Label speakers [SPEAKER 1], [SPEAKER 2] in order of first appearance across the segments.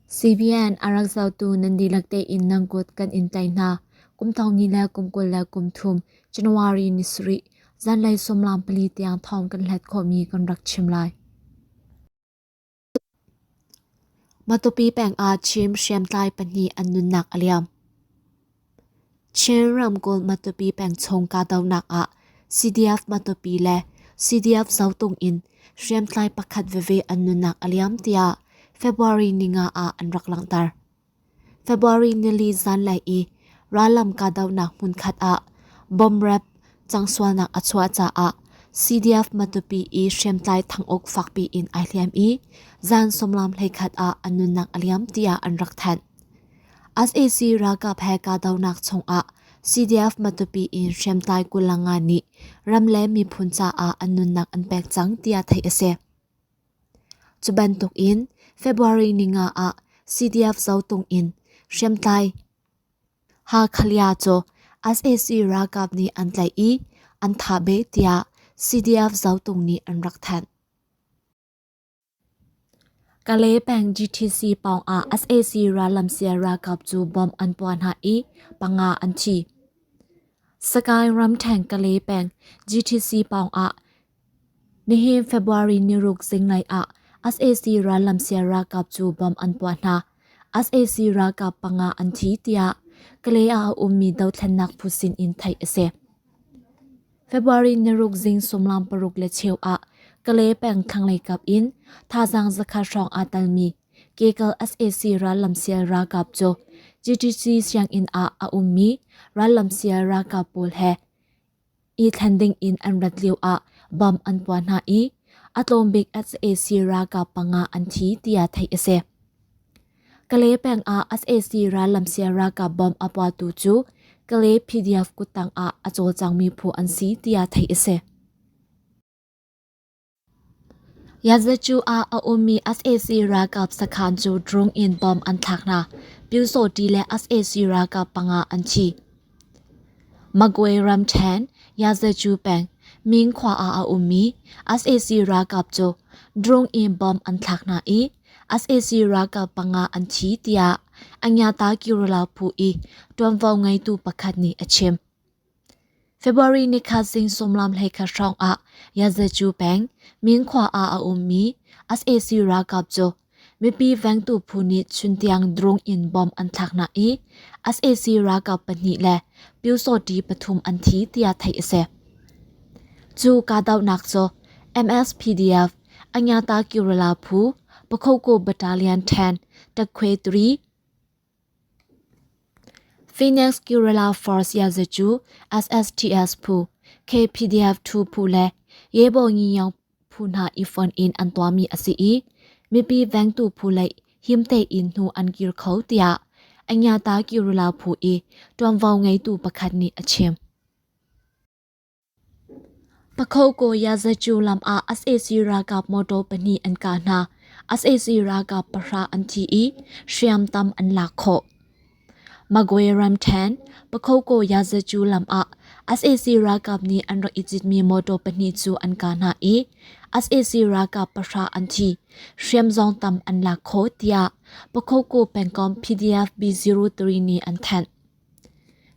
[SPEAKER 1] CBN a rak zohtu nan dihlak tein nan kut kan in tlaih hna. Kum thong ni le kum 23 January ni sarih zanlei sawmlam pali tiang thawng kan hlat khawhmi kan rak chim lai. Matupi peng ah Chin hriamtlai pahnih an nunnak a liam. Chin ramkulh Matupi peng chung kahdohnak ah CDF Matupi le CDF Zotung in hriamtlai pakhat veve an nunnak a liam tiah February ninga ah an rak langhter. February nili zanlei i rallam kahdohnak hmunkhat ah bomb rep cangsualnak a chuah caah CDF Matupi i hriamtlai thanguk fakpi in ai hliam i zan sawmlam hleikhat ah a nunnak a liam tiah an rak thanh. SAC ralkap he kahdohnak chungah CDF Matupi in hriamtlai kulanga nih ram le miphun caah an nunnak an pek cang tiah theih a si. Cu bantuk in February ninga ah CDF Zotung in hriamtlai Hakhalia cu SAC ralkap nih an tlaih i an thah beh tiah CDF Zotung nih an rak thanh. Kalay peng GTC pawng ah SAC rallamsial ralkap cu bomb an puah hna i panga an thi. Sagaing ramṭhen Kalay peng GTC pawng ah nihin February niruk zinglei ah SAC rallamsial ralkap cu bomb an puah hna. SAC ralkap panga an thi tiah Kalay ah a ummi dothlennak phu sin in theih a si. February niruk zing sawmlam paruk le cheu ah Kalay peng thlanglei kap in thazaang zakhat hrawng aa telmi Kekal SAC rallamsial ralkap cu GTC sianginn ah a ummi rallamsial ralkap pawl he i thlen ding in an rat lio ah bomb an puah hna i a tlawm bik SAC ralkap panga an thi tiah theih a si. Kalay peng ah SAC rallamsial ralkap bomb a puahtu cu Kalay PDF kuttang ah a cawlcangmi phu an si tiah theih a si. Yazacu ah a ummi SAC ralkap sakhan cu drone in bomb an thlak hna. Pyusawhti le SAC ralkap panga an thi. Magway ramṭhen Yazacu peng Ming khua ah a ummi SAC ralkap cu drone in bomb an thlak hna i SAC ralkap panga an thi tiah Anyata Kyurala phu i ṭuanvo ngeitu pakhat nih a chim. February nikhat zing sawmlam hleikhat hrawng ah Yazacu peng Min khua ah a ummi SAC ralkap cu mipi vengtu phu nih chuntiang drone in bomb an thlak hna i SAC ralkap pahnih le Pyusawhti pathum an thi tiah theih a si. Cu kahdohnak cu MSPDF Anyata Kyurala phu Pakhoku Battalion 10 Takhwe 3 Phoenix Guerrilla Force Yazacu SSTS phu KPDF 2 phu le Yebo Ngiyaung phu hna i fonh in an tuahmi a si i mipi vengtu phu lei him tein hnu an kir kho tiah Anyata Guerrilla phu i ṭuanvo ngeitu pakhat nih a chim. Pakho Yazacu lam ah SAC ralkap motor pahnih an kah hna. SAC ralkap pahra an thi i hriam tam an lak khawh. Magwe ramṭhen Pakho Yazacu lam ah SAC ralkap nih an rak i citmi motor pahnih cu an kah hna i SAC ralkap pahra an thi. Hriam zong tam an lak khawh tiah Pakho pengkomh PDF B03 nih an thanh.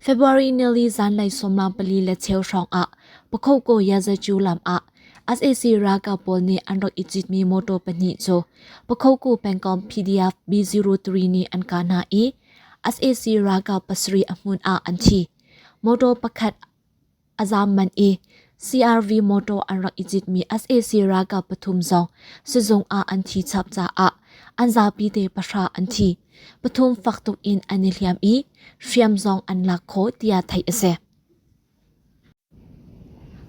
[SPEAKER 1] February nili zanlei sawmlam pali le cheu hrawng ah Pakho Yazacu lam ah SAC ralkap pawl nih an rak i citmi motor pahnih cu Pakho pengkomh PDF B03 nih an kah hna i SAC ralkap pasarih a hmun ah an thi. Motor pakhat a zaam manh i CRV motor an rak i citmi SAC ralkap pathum zong sizung ah an thi chap caah an zapi te pahra an thi. Pathum fak tuk in an i hliam i hriam zong an lak khawh tiah theih a si.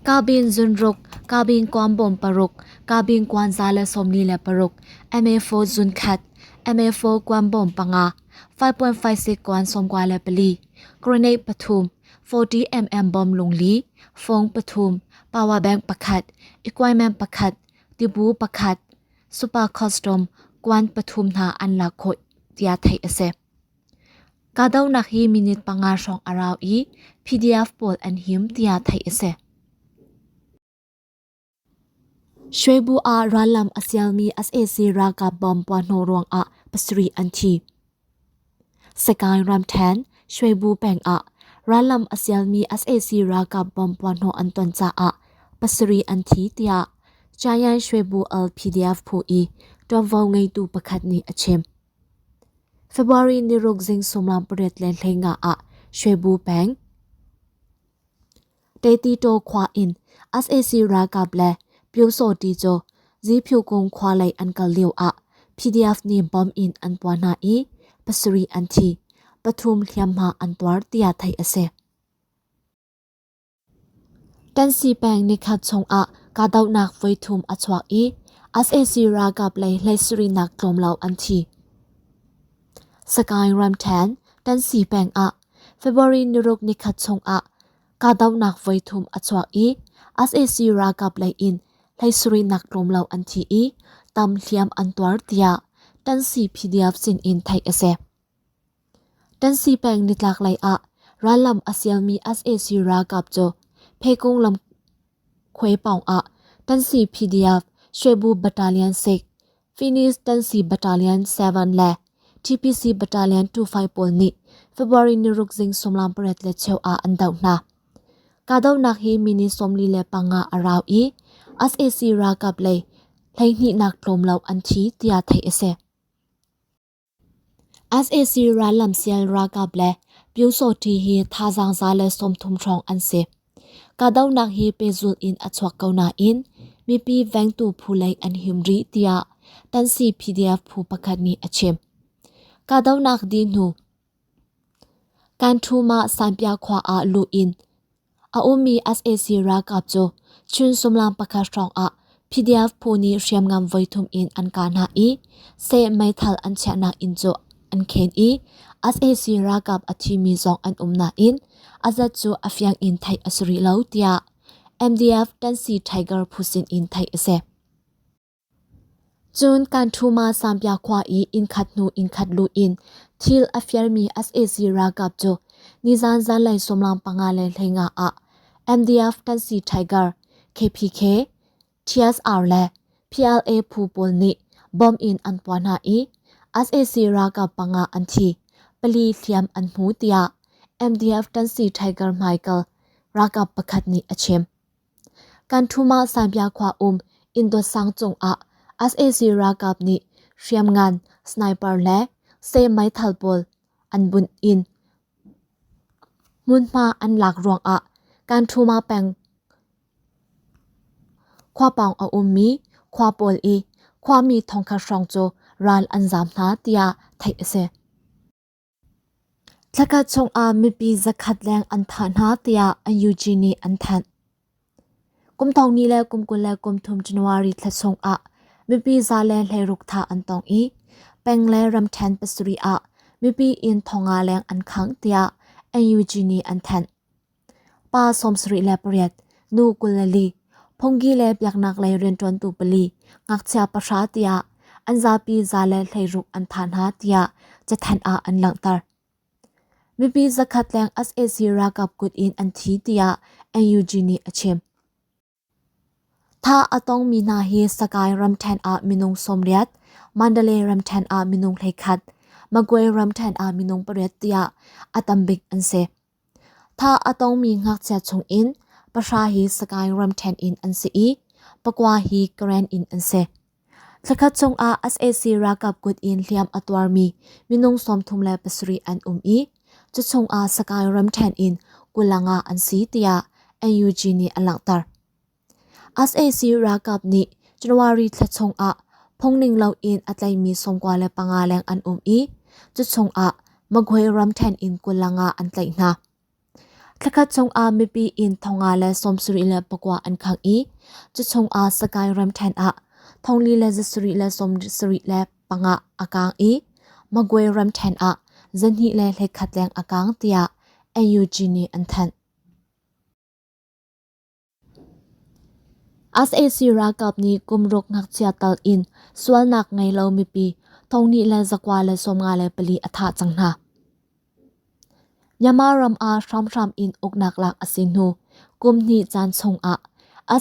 [SPEAKER 1] Kabin zunruk, kabin kuambawm paruk, kabin kuanza le sawmli le paruk, MA4 zun khat, MA4 kuambawm panga, 5.56 kuan sawmkua le pali, grenade pathum, 40mm bomb lungli, fung pathum, power bank pakhat, equipment pakhat, tibu pakhat, super custom kuan pathum hna an lak khawh tiah theih a si. Kahdohnak hi minute panga hrawng a rau i PDF pawl an him tiah theih a si. Shwebu ah rallam a sialmi sac ralkap bomb puahhnawh ruangah pasarih an thi. Sagaing ramṭhen Shwebu peng ah rallam a sialmi sac ralkap bomb puahhnawh an ton caah pasarih an thi tiah Giant Shwebu LPDF phu i ṭuanvo ngeitu pakhat nih a chim. February niruk zing sawmlam pariat le hleinga ah Shwebu peng Teti-taw khua in sac ralkap le Pyusawhti cu Ziphyukung khua lei an kal lio ah PDF nih bomb in an puah hna i pasarih an thi, pathum hliamhma an tuar tiah theih a si. Tansi peng nikhat chungah kahdohnak voithum a chuak i sac ralkap lei hleisarihnak tlawm lo an thi. Sagaing ramṭhen Tansi peng ah February niruk nikhat chungah kahdohnak voithum a chuak i sac ralkap lei in hleisarihnak tlawm lo an thi i tam hliam an tuar tiah Tansi PDF sin in theih a si. Tansi peng nitlak lei ah rallam a sialmi sac ralkap cu Phekung lam khuai pawng ah Tansi PDF Shwebu Battalion 6, Phoenix Tansi Battalion 7 le TPC Battalion 25 pawl nih February niruk zing sawmlam pariat le cheu ah an doh hna. Kahdohnak hi minute 45 a rau i sac ralkap lei hleihnihnak tlawm lo an thi tiah theih a si. Sac rallamsial ralkap le Pyusawhti hi thazaang 130 hrawng an si. Kahdohnak hi pehzulh in a chuak ko nain mipi vengtu phu lei an him rih tiah Tansi PDF phu pakhat nih a chim. Kahdohnak dih hnu Kanṭhuma Sanpia khua ah luh in a ummi sac ralkap cu chun sumlam pakhat hrawng ah PDF phu nih hriamngan voithum in an kah hna i seh meithal an chiahnak inn cu an khen i sac ralkap a thimi zong an um nain a zat cu a fiang in theih a si rih lo tiah MDF Tansi Tiger phu sin in theih a si. Cun Kanṭhuma Sambia khua i innkhat hnu innkhat luh in thil a fialmi sac ralkap cu nizan zanlei sawmlang panga le hleinga ah MDF Tansi Tiger, KPK, TSR le PLA phu pawl nih bomb in an puah hna i sac ralkap panga an thi, pali hliam an hmu tiah MDF Tansi Tiger hmaikal ralkap pakhat nih a chim. Kan ṭhumah Sanpia khua um inn dot sang cungah sac ralkap nih hriamngan, sniper le seh meithal pawl an bunh in hmunhma an lak ruangah kan ṭhuma peng khua pawng a ummi khua pawl i khuami thongkhat hrawng cu ral an zaam hna tiah theih a si. Thlakhat chungah mipi zakhat leng an thah hna tiah NUG nih an thanh. Kum thong ni le kum 23 January thla chungah mipi za le hleiruk thah an tong i peng le ramṭhen pasarih ah mipi inn thonga leng an khangh tiah NUG nih an thanh. Pa 78, nu 24, phungki le biaknak lei rianṭuantu pali, ngakchia pahra tiah an zapi za le hleiruk an thah hna tiah cathanh ah an langhter. Mipi zakhat leng sac ralkap kut in an thi tiah NUG nih a chim. Thah a tongmi hna hi Sagaing ramṭhen ah minung 80, Mandalay ramṭhen ah minung 11, Magway ramṭhen ah minung pariat tiah a tambik an si. Thah a tongmi ngakchia chungin pahra hi Sagaing ramṭhen in an si i pakua hi Karen in an si. Thlakhat chungah sac ralkap kut in hliam a tuarmi minung 37 an um i cu chungah Sagaing ramṭhen in kulanga an si tiah NUG nih a langhter. Sac ralkap nih January thla chungah phungning loin a tlaimi 95 leng an um i cu chungah Magway ramṭhen in kulanga an tlaih hna. Thlakhat chungah mipi inn thonga le sawmsarih le pakua an khangh i cu chungah Sagaing ramṭhen ah thongli le zasarih le sawmsarih le panga a kaang i Magway ramṭhen ah zahnih le hleikhat leng a kaang tiah NUG nih an thanh. Sac ralkap nih kum ruk ngakchia tal in sualnak ngei lo mipi thonghnih le zakua le 54 a thah cang hna. Myanmar ram ah hramhram in uknak lak a si hnu kum hnih caan chungah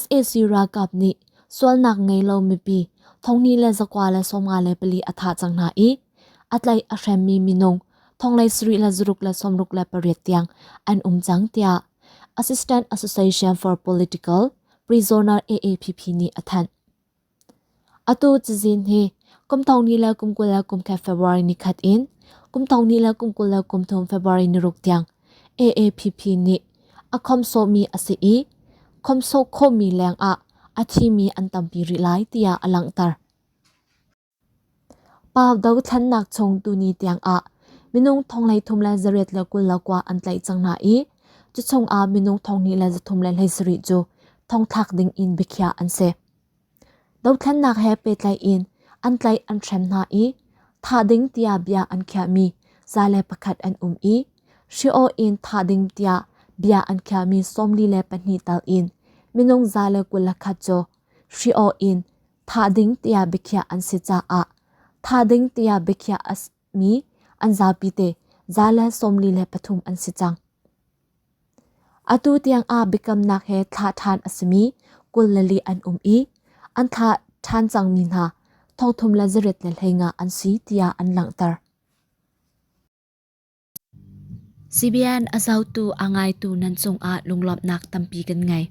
[SPEAKER 1] sac ralkap nih sualnak ngei lo mipi thonghnih le zakua le 54 a thah cang hna i a tlaih a hremmi minung thonglei sarih le zaruk le 68 tiang an um cang tiah Assistant Association for Political Prisoner AAPP nih a thanh. Atu cazin hi kum thonghnih le kum 21 February nikhat in kum thonghnih le kum 23 February niruk tiang AAPP nih a khomsawhmi a si i khomsawh khawhmi lengah a thimi an tampi rih lai tiah a langhter. Pau dothlennak chung tuni tiangah minung thonglei thum le zariat le 29 an tlaih cang hna i cu chungah minung thonghnih le zathum le 17 cu thongthlak ding in biakhiah an si. Dothlennak he pehtlaih in an tlaih an hrem hna i thah ding tiah bia an khiahmi 101 an um i hri-aw in thah ding tiah bia an khiahmi 42 tal in minung 121 cu hri-aw in thah ding tiah biakhiah an si caah thah ding tiah biakhiah a mi an zapi te 143 an si cang. Atu tiang ah biakamnak he thlah ṭhan a simi 24 an um i an thlah ṭhan cangmi hna 3815 an si tiah an langhter. CBN a zohtu a ngaitu nan cungah lunglawmhnak tampi kan ngei.